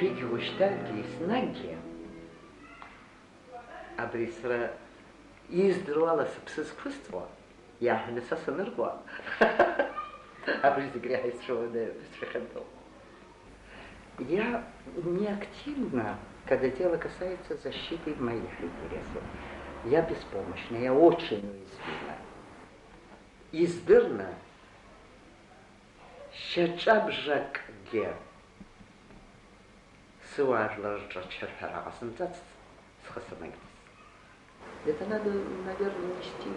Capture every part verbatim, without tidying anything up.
Уигьы уажәшьҭаргьы еснагьгьы абри сара издыруа ала сыԥсы зқәысҵуа, иаҳәаны са саныркуа, абри зегь реиҳа исцәыуадаҩуп, сшәахьанҭоуп. Я не активно, когда дело касается защиты моих интересов. Я беспомощна, я очень уязвима. Издырны, шьаҿабжакгьы сыуаажәлар рҿы ачарҳәара ҟасымҵацт, схы санагӡаз. Это надо, наверное, нести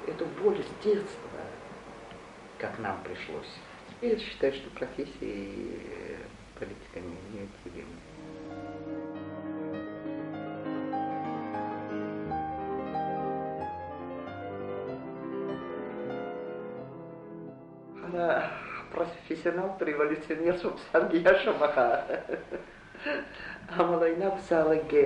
эту боль с детства, как нам пришлось. Теперь я считаю, что профессия и политика не, неотделимы. Ҳара ҳпрофессионалтә револиуционерцәоуп сҳәаргьы иашам, аха амала ианакәзаалакгьы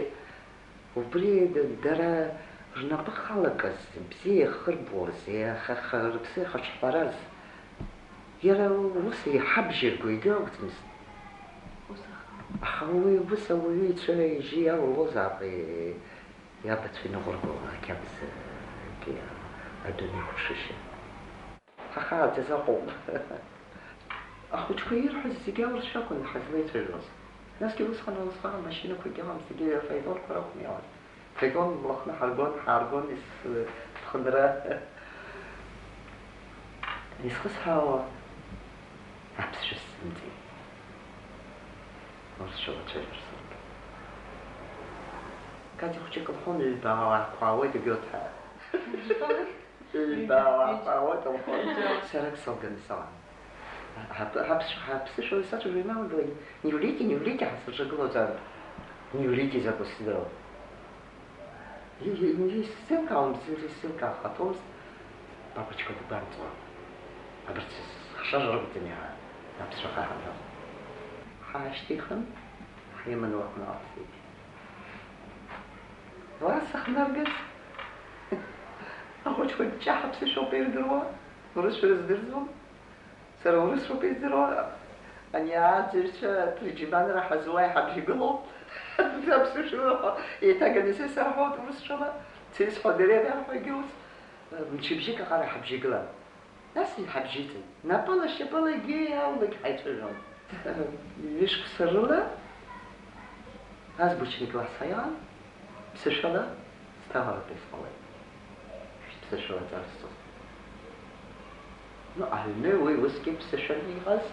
убри дара рнапы халакыз, бзиа иахырбоз, иаха-, рыԥсы иахаҿҳәараз, иара ус иҳабжьарго егьа акәӡамызт. Ус аха. Аха уи ус ауаҩы ицәа ижьы иалалозаап, е-, иабацәа иныҟәырго ақьабз, егьи адунеи хәаҽышьа. Ҳахааӡаз аҟоуп. Ахәыҷқәа ирҳәоз зегьы аурысшәа акәын ҳазлеицәажәоз. Насгьы усҟан, усҟан амашьынақәагьы ыҟам, зегьы афаетонқәа ракәын иауаз. Афаетон млахны ҳаргон, ҳааргон ес-, ԥхынра. Исхысҳәаауа аԥсшәа сзымҵеит. Урысшәа лацәажәар сылшоит. Катя хәҷык лҳәон, ҩба аауаа қәаауеит, убиоҭаа. Ҩба аауаа қәаауеит лҳәон. Сара ак салганы саауан. Ҳаԥ-, ҳаԥс-, ҳаԥсышәала сацәажәо ималагылан, не врите, не врите ҳәа сырҿагылаӡан, не врите закәу сыздыруам. И-, и-, и-, исзеилкаауамызт, зынӡа исзеилкаахаӡомызт, папочка дгәамҵуа. Абарҭ схашажа ракәӡами ҳәа, аԥсшәа хаҳан ҳәа. Ҳаашьҭихын, ҳиманы уахынла ҳцеит. Уа сахнаргаз, ахәыҷқәа ҷҷаҳа ԥсышәоуп ирдыруа, урысшәа рыздырӡом. Сара урысшәоуп издыруа, ани ааӡаҩцәа тырџьманра ҳазуа иҳабжьагылоуп. Аԥсышәала еиҭаганы сеисарҳәоит урысшәала, сеисҳәо дара ианаҳҳәогьы ус, мчыбжьык аҟара иҳабжьагылан. Нас иҳабжьиҵеит. Напыла-шьапылагьы иаулак ҳаицәажәон. Ҩышықәса рыла азбучный класс ҳаиаан, ԥсышәала сҭамлартә исҟалеит. Ԥсышәала ҵара сҵоит. Ну, аҩны уи усгьы ԥсышәала иҟаз,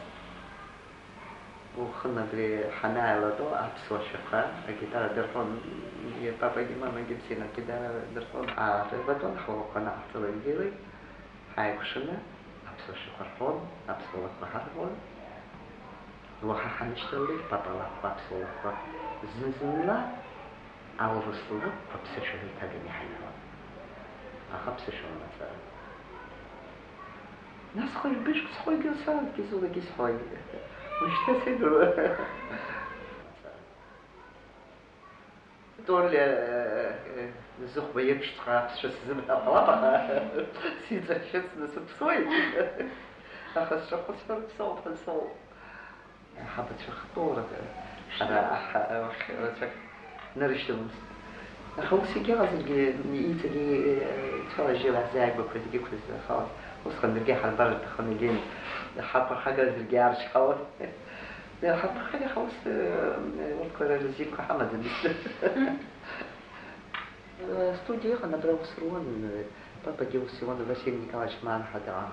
уахынла абри ҳанааилатәо аԥсуа шәақәа, агитара дырҳәон, папагьы мамагьы бзианы агитара дырҳәон, ааҳәатәон, ҳуалқәа анааҳҵалак дгьыли, ҳаикәшаны аԥсуа шәақәа рҳәон, аԥсуа лакәқәа ҳарҳәон. Уаха ҳанышьҭалеит, папа лакәқәа, аԥсуа лакәқәа зны-зынла аурыс лакәқәа ԥсышәала иҭаганы иҳаиҳәон. Аха ԥсышәала мацара. Нас хәажә быжәк схәагьы сааҭгьы зулагьы сҳәоит. Ушьҭа сыдыруа. Торлиа, э, э, Зыхәба иеиԥшҵәҟьа аԥсшәа сзымҳәар ҟалап, аха сиҵашьыцны сыԥсуеит. Аха сҿахәы сҳәар соуп ҳәа соуп. Ҳабацәа хтәоурак ҳара ҳа-, рацәак нарышьҭаломызт. Аха ус егьыҟазаргьы, иҵегьы, э, цәала-жьыла ҳзааигәақәа зегьы ықәызхалаз, усҟан даргьы ҳарбар рҭахын, егьин, ҳаԥырхагазаргьы аарчҳауан. Ҳаԥырхагахьоу ус, э, урҭқәа рзинқәа ҳамаӡамызт. Э, студиа ыҟан, абра ус руан, э, папагьы ус иуан, Василий Николаевич Манҳа даан,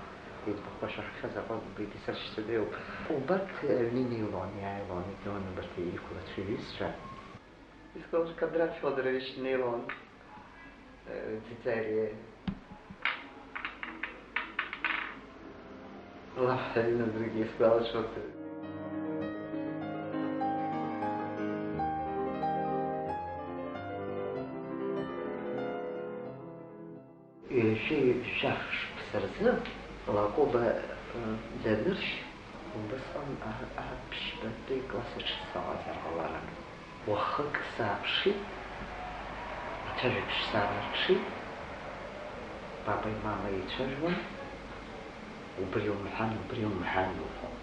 иӡбахә башахахьаз аҟәа убригьы сыршьцәа дреиуоуп. Убарҭ, э, аҩны инеилон, иааилон, игылан убарҭ иқәлацәа иҩызцәа. Искал Кондратий Фёдорович днеилон, э, Ӡиӡариа. Лафҳәаҩын абригьы исгәалашәоит. Ҩажәи жәаф шықәса рзы Лакоба, э, даныршь, убасҟан а-, аԥшьбатәи класс аҿы саауазар ҟаларын. Уахык сааԥшит, ацәажәабжь саанарԥшит, папеи мамеи еицәажәон, убри умҳәан, убри умҳәан, уҳәон.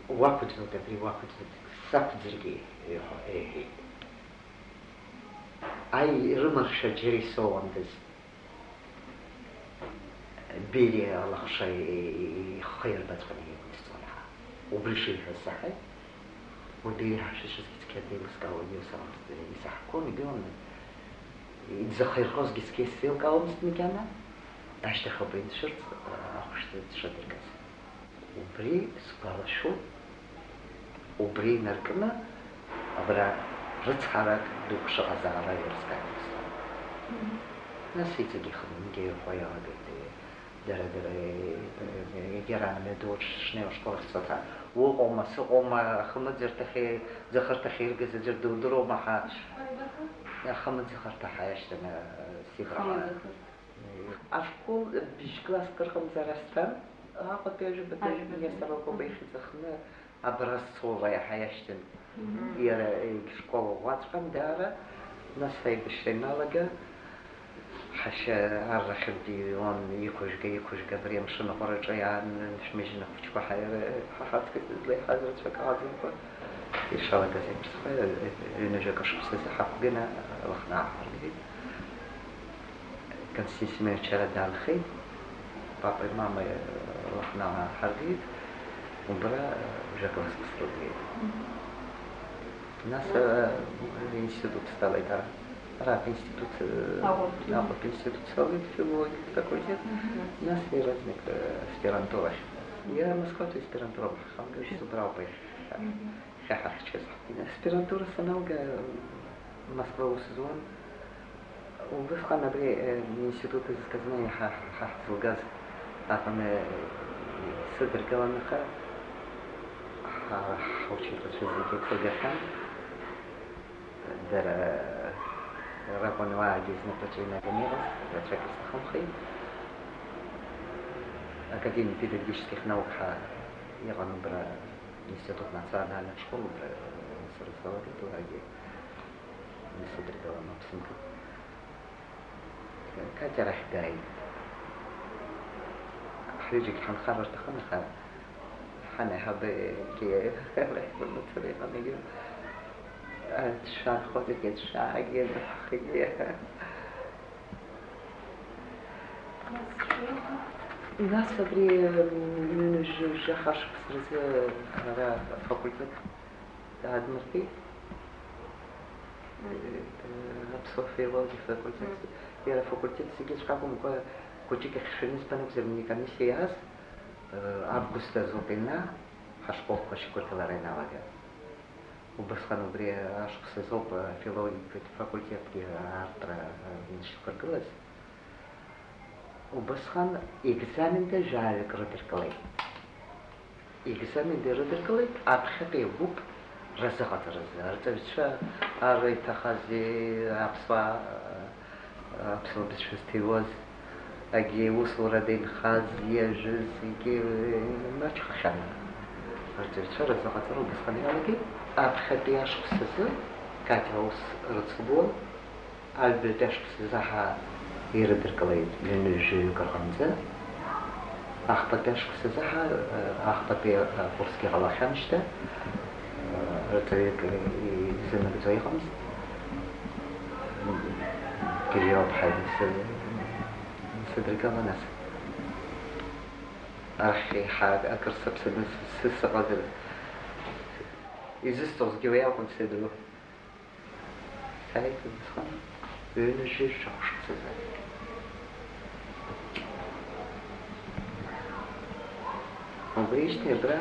Уақәӡуеит абри, уақәӡуеит, сақәӡыргьы, иҳәо-, иҳәеит. Аи, ирымарша џьара исоуандаз. Бериа алахша ихы иарбаҵәҟьаны иқәҵҵон ҳәа. Убри шиҳәаз саҳаит. Уи Бериа ҳашәышьҭызгьы цқьа деилыскаауан, иусаамҭа исаҳақәон, егьаурны иӡахаирхозгьы цқьа исзеилкаауамызт макьана, ашьҭахь ауп инцәырҵ ахәшәтәра дшадыргаз. Убри сгәалашәоит, убри инаркны абра рыцҳарак дук шыҟазаара ирызкаан исҳәон. Мгм. Нас иҵегь ихынҩынгьы иҳәо иалагеит, дара, дара, егьараан амҩаду аҿы шнеиуа ашкол ахь саҭа. Уҟоума, сыҟоума, ахымыӡырҭахьы, ӡахырҭахьы иргаз аӡәыр дудыруама ҳәа. Ахымыӡхырҭа ҳәа иашьҭан, сигәаҟра. Ашкол быжь класск рҟынӡа ара сцан, Аҟәатәи ажәабатәи Ажәабатәи. Нестор Лакоба ихьӡ аҟны абра сцоула иаҳа иашьҭан. Мгм. Иара егьшкол ӷәӷәаҵәҟьан даара, нас аибашьра ианалага, ҳашьа аррахьынтә иҩуан, иқәыжәга, иқәыжәга, абри амшын аҟәараҿы иааншәмыжьын ахәыҷқәа ҳаиара ҳаҳаҵгеит, излеиҳаз рацәак ыҟаӡамкәа. Ишалагаз еиԥш, схы ҩынҩажәак ашықәсазы ҳақәганы Лыхнаа ҳаргеит. Константин Семенович ара даанхеит, папеи мамеи Лыхнаа ҳаргеит, убра жәакласск срыдгеит. Нас, э, институт салеит ара. Ара институт, э, Аҟәатәи. Аҟәатәи институт салеит, филологиатә факультет. Мгм. Нас иаразнак, э, аспирантурахь. Иара Москватәи аспирантура ҳхалгаз, убра ауп иахьа. Мгм. Иахьа ҳахьчаз. Аспирантура саналга, Москва аус зуан. Убысҟан абри, э, институт зказны иаҳа ҳа ҳзылгаз аҟны, э, сыдыркылан, аха ҳа, ҳаучеиқәацәа зегьы ҭыргахьан. Дара ракәын уаагьы знапаҿы инаганы иҟаз, рацәак рзахымхеит. Академиа педагогических наук ҳәа иҟан убра, институт национальных школ убра, э, сара салагеит уаагьы. Исыдыркылан Аԥсынтәыла. Катиа арахь дааит. Ҳҩыџьагь ҳанхар рҭахын, аха ҳанеиҳабы арахь мацара иҟан, егьи аҽшәа анхозаргьы аҽшәаагьы ҳхигьы. Нас абри, м, ҩажәа хашықәс рзы ара афакультет Даадмыртит. Аԥсуа филологиа факультет. Мм. Иара афакультет зегьыҵәҟьа акәымкәа, хәыҷык ахьшәаны избан акәзар, амни комиссиа иааз, август азоуп ианаа, ҳашколқәа шьақәыргылара ианалага. Убысҟан убри ашықәс азоуп афилологиатә факультетгьы аартра анышьақәыргылаз. Убысҟан екзаменда жәаҩык рыдыркылеит. Екзаменда ирыдыркылеит аԥхьатәи агәыԥ разыҟаҵаразы. Арҵаҩцәа ара иҭахази, аԥсуаа, аԥсуа бызшәа зҭиуаз, егьи усурада инхаз, иажәыз, егьи имаҷхахьан. Арҵаҩцәа разыҟаҵара убысҟан иалагеит. Аԥхьатәи ашықәс азы Катиа аус рыцлон. Аҩбатәи ашықәс азы ҳа ирыдыркылеит ҩынҩажәаҩык рҟынӡа. Ахԥатәи ашықәс азы ҳа, э, ахԥатәи акурсгьы ҟалахьан шьҭа, э, рҵаҩык изынагӡо иҟамызт. Убри ауп ҳаҩны сы-, сыдыркылан, нас арахь еиҳа акыр сыԥсаны сы-, сы-, сыҟазар, изысҭозгьы уи акәын сыдыруа. Сааит убысҟан, ҩынҩажәи жәохә шықәсазы. Убрижьҭеи абра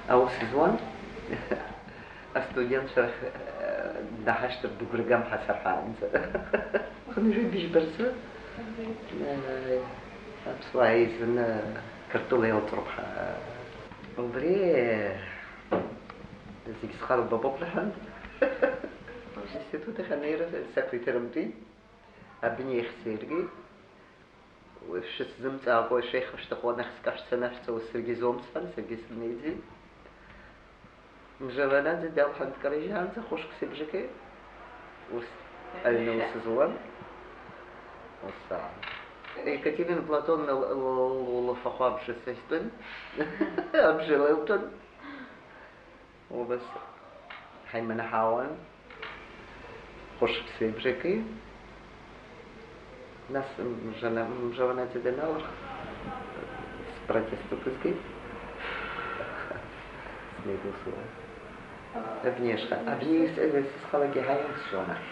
аус зуан, астудентцәа рахь, э, даҳашьҭыр дыгәра гам ҳәа саҳәаанӡа. Хынҩажәи быжьба рзы, э, аԥсуаа еизаны Қырҭтәыла еилҵроуп ҳәа. Убри Зегь зхароу ба боуп рҳәан, институт ахь анеира сақәиҭырымтәеит, абни ахь сеиргеит. Шәысзымҵаакәа шәеихашәҭаху анахь скашәца анашәҵауа саргьы изоуам сҳәан, саргьы сынеиӡеит. Мжаванаӡе далҳәан дкарыжьаанӡа хәышықәсеи бжаки ус аҩны ус зуан. Ус аан. Екатерина Платоновна л-, л-, луфахәы абжа сазтәын, абжа лылҭон. Убас ҳаиманы ҳаауан, хәышықәсеи бжаки. Нас мжана-, мжаванаҵы даналах, спротест ықәызгеит. Снеидусуан. Абниашҟа, абни ес-, ес-, схалагьы ҳаиасуан ахь.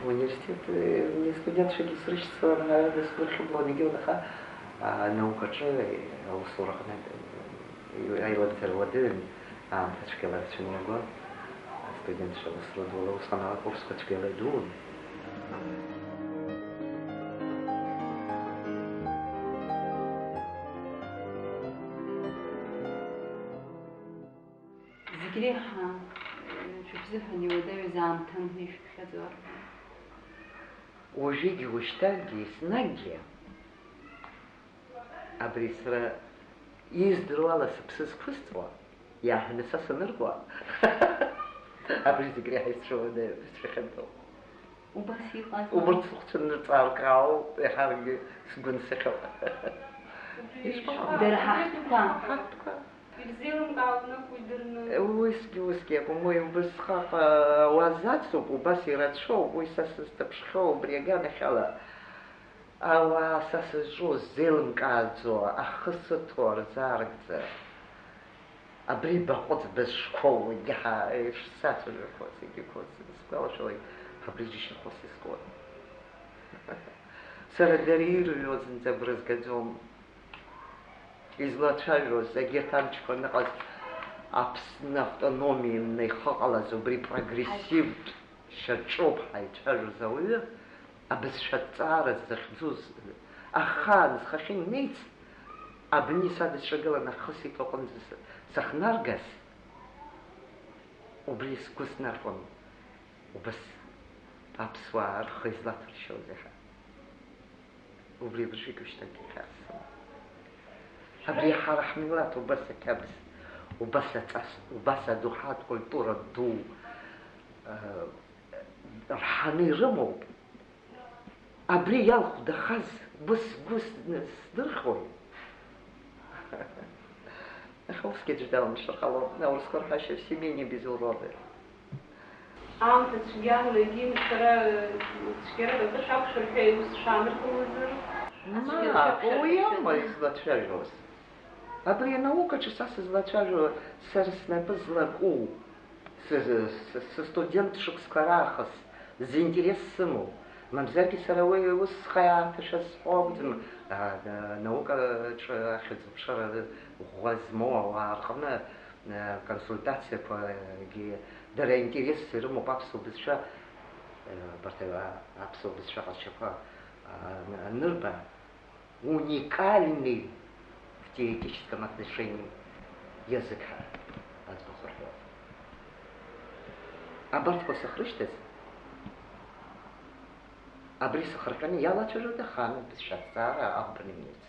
Университет, э, не студентцәагьы срышьцылан, ҳәа дысмырхьыблон, егьи уадаха, анаукаҿы, э, аусураҟны, э, аилабӡара уадаҩын, аамҭа цәгьала рцәымҩагон, астудентцәа ласрыдуала усҟан акурсқәа цәгьала идуун. Зегь реиҳа, э, шәыбзыҳәан иуадаҩыз аамҭан ишәыԥхьаӡо арбан? Уажәыгь уажәшьҭагьы еснагьгьы абри сара издыруа ала сыԥсы зқәысҵуа, иаҳәаны са саныркуа, абри зегь реиҳа исцәыуадаҩуп, исцәыхьанҭоуп. Убас иҟазма? Убырҭ сыхәцәаны ҵааркаауп, еиҳаракгьы сгәы нсыхьуп. Ишԥа? Дара ҳаҳтәқәа. Ҳаҳтәқәа. Ирзеилымкаауа уи дырны. Усгьы, усгьы акәым, уи убысҟак ауаа зацуп, убас ирацәоуп, уи са сызҭаԥшхьоу убри аганахьала. Ауаа са сызҿу ззеилымкааӡо, ахы сыҭо рзааргӡа. Абри баҟәыҵ бызшқәоу, егьаҳа ишсацәажәақәоу зегьы қәыц сгәалашәоит, абри џьашьахәыс искуан. Сара дара ирыҩуа зынӡа брызгаӡом. Излацәажәоз, егьырҭ амчқәа аныҟаз Аԥсны автономиа имны ихыҟалаз убри прогрессивтә шьаҿоуп ҳаицәажәоз ауаҩы, абызшәа аҭҵаара захьӡуз, ахаан зхахьы инеиц, абни садысҿагылан ахысит аҟынӡа с-, сахнаргаз, убри сгәы снархәон, убас аԥсуаа рхы излаҭәыршьозеи ҳәа. Убри абыржәгьы ушьҭагьы ихьаасым. Абри ҳара ҳмилаҭ убас ақьабз, убас аҵас, убас адоуҳатә культура ду, э, рҳаны ирымоуп. Абри иалхәдахаз быс-, быс-, сдырхуеит. Аха усгьы аӡәы далымшар ҟалом, аурысқәа рҳәашьа, все менее без уроды. Аамҭа цәгьала егьи сара цәгьарак акы шәакәшәар ҳәа ус шәааныркылозар? Мап, уи аума излацәажәоз? Абри анаукаҿы са сызлацәажәо, сара снапы злаку, сы-, сы-, сыстудент шықәсқәа раахыс зинтерес сымоу, мамзаргьы сара уи ус схы иааҭашәа сҳәо акәӡам, а, а, наукаҿы ахьӡ-аԥшара ӷәӷәа змоу ауаа рҟны, а, консультациақәагьы дара интересс ирымоуп аԥсуа бызшәа, а, абарҭ, а, аԥсуа бызшәа ҟазшьақәа, а, ан-, анырба. Уникальный в теоретическом отношении язык ҳәа аӡбахә рҳәоит. Абарҭқәа сахрышьҭаз, абри сахырҟьаны иалацәажәоит ахаан абызшәа аҭҵаара аӷбаны имҩац.